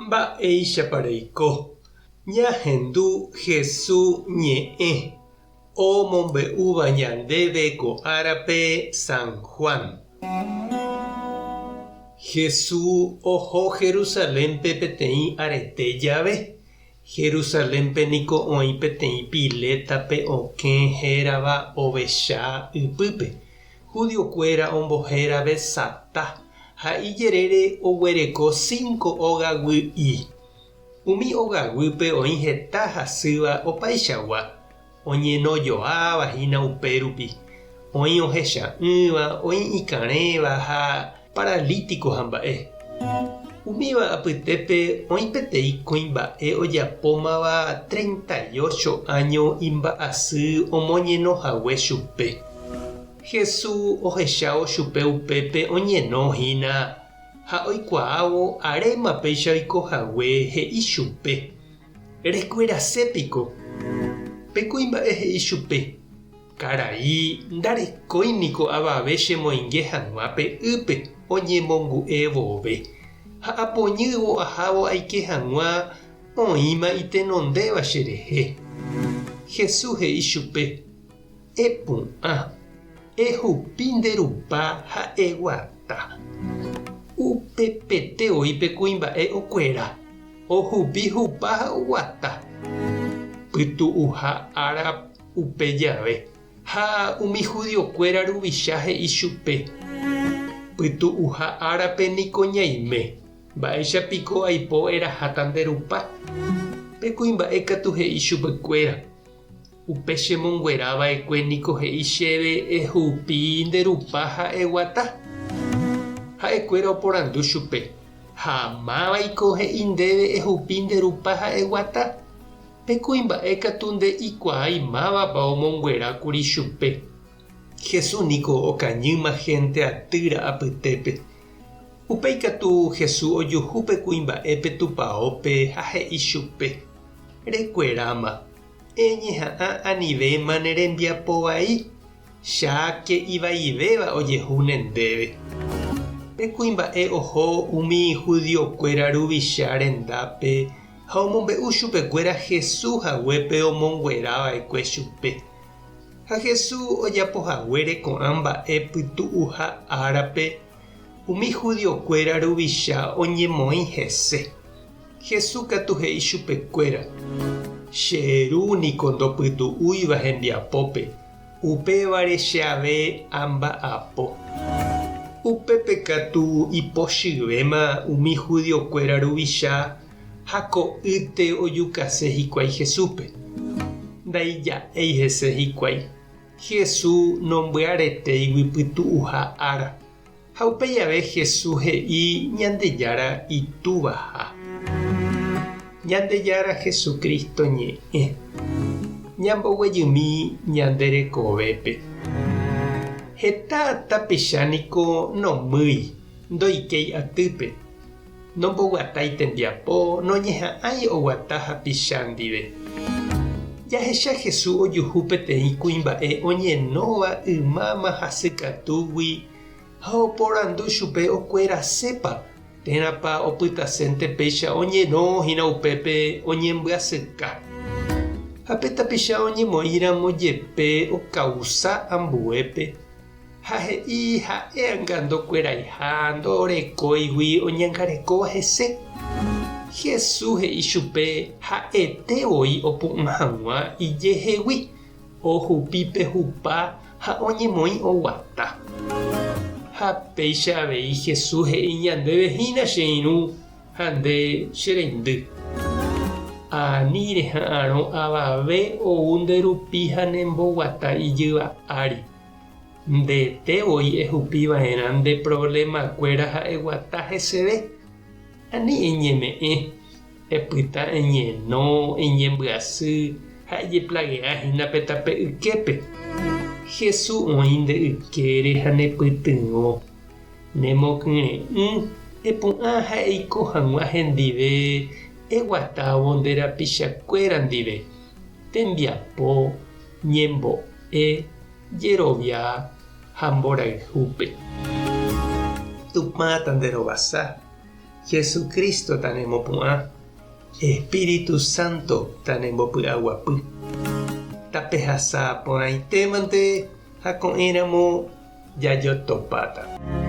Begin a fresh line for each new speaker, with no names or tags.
Mba'éichapa reiko? Ñahendu Hesu ñe'ẽ omombe'úva ñandéve ko árape San Juan. Hesu oho Jerusalénpe peteĩ arete jave. Jerusalénpe niko oĩ peteĩ pilétape okẽ hérava Ovecha ypýpe. Judiokuéra ombohéra Betzatá, ha ijerére oguereko cinco ógaguy'i. Umi ogaguýpe oĩ heta hasýva opaichagua, oñenojoáva hína upérupi, oĩ ohecha'ỹva, oĩ ikarẽva ha paralítiko hamba'e. Umíva apytépe oĩ peteĩ kuimba'e ojapómava 38 áño imba'asy omoñeno hague chupe. Jesús ohechávo chupe upépe oñeno hína ha oikuaávo aréma péicha oiko hague he'i chupe, Rekuerase piko? Pe kuimba'e he'i chupe, Karai, ndarekói niko avave chemoinge hag̃ua pe ýpe oñemongu'e vove, ha apoñývo ahávo aike hag̃ua oĩma itenondéva cherehe. Jesús he'i chupe, Epu'ã, ehupi nde rupa ha eguata. Upepete voi pe kuimba'e okuera, ohupi hupa ha oguata. Pytu'uha ára upe jave, ha umi judiokuéra ruvicha he'i chupe, Pytu'uha árape niko ñaime, mba'éicha piko aipo eraháta nde rupa? Pe kuimba'e katu he'i chupekuéra, Upe chemonguera va'ekue niko he'i chéve ehupi nde rupa ha eguata. Ha'ekuéra oporandu chupe, Ha mávaiko he'i ndéve ehupi nde rupa ha eguata? Pe kuimba'e katu nde'ikuaái mávapa omonguera kuri chupe. Jesús niko okañýma hénte atýra apytépe. Upéi katu Jesús ojuhu pe kuimba'épe tupaópe ha he'i chupe, Rekueráma, eñeha'ã anivéma ne rembiapo vai, cháke ivaivéva ojehu nendéve. Pe kuimba'e oho umi judiokuéra ruvicha rendápe ha omombe'u chupekuéra Jesús haguépe omonguera va'ekue chupe. Ha Jesús ojapo haguére ko'ã mba'e pytu'uha árape, umi judiokuéra ruvicha oñemoĩ hese. Jesús katu he'i chupekuéra, Che Ru niko ndopytu'úiva hembiapópe, upévare che ave amba'apo. Upépe katu ipochyvéma umi judiokuéra ruvicha ha ko'ýte ojukase hikuái Jesúspe. Ndaija'éi hese hikuái, Jesús nombyaretéigui pytu'uha ára. Ha upe jave Jesús he'i Ñandejára Itúvaha. Ñandejára Jesucristo ñe'ẽ. Ñamboguejymi ñande rekovépe. Heta tapicha niko nomýi, ndoikéi atýpe, nomboguatái tembiapo, noñeha'ãi oguata hapicha ndive. Jahecha Jesús ojuhu peteĩ kuimba'e oñenóva ymáma hasykatúgui ha oporandu chupe okuerasépa térãpa opytasénte péicha oñeno hína upépe oñembyasyka. Ha pe tapicha oñemoĩramo jepe okausa ambuépe ha he'i ha'e anga ndokueraiha ndorekóigui oñangarekóva hese. Jesús he'i chupe ha'ete voi opu'ã hag̃ua ijehegui, ohupi pe hupa ha oñemoĩ oguata. Ha péicha avei Jesús he'i ñandéve hína che irũ ha nde che reindy. Ani reha'arõ avave ou nde rupi ha nemboguata ijyva ári. Ndete voi ehupi va'erã nde provlemakuéra ha eguata heseve. Ani eñeme'ẽ, epyta eñeno, eñembyasy ha ejeplagea hína pe tape yképe. Jesús oĩ nde ykére ha nepytyvõ. Nemokyre'ỹ, epu'ã ha eiko hag̃ua hendive eguatávo nde rapichakuéra ndive, tembiapo, ñembo'e, jerovia ha mborayhúpe. Tupã tanderovasa. Jesucristo tanemopu'ã, Espíritu Santo tanembopy'aguapy. Tapehasa porãitémante ha ko'ẽramo jajotopáta.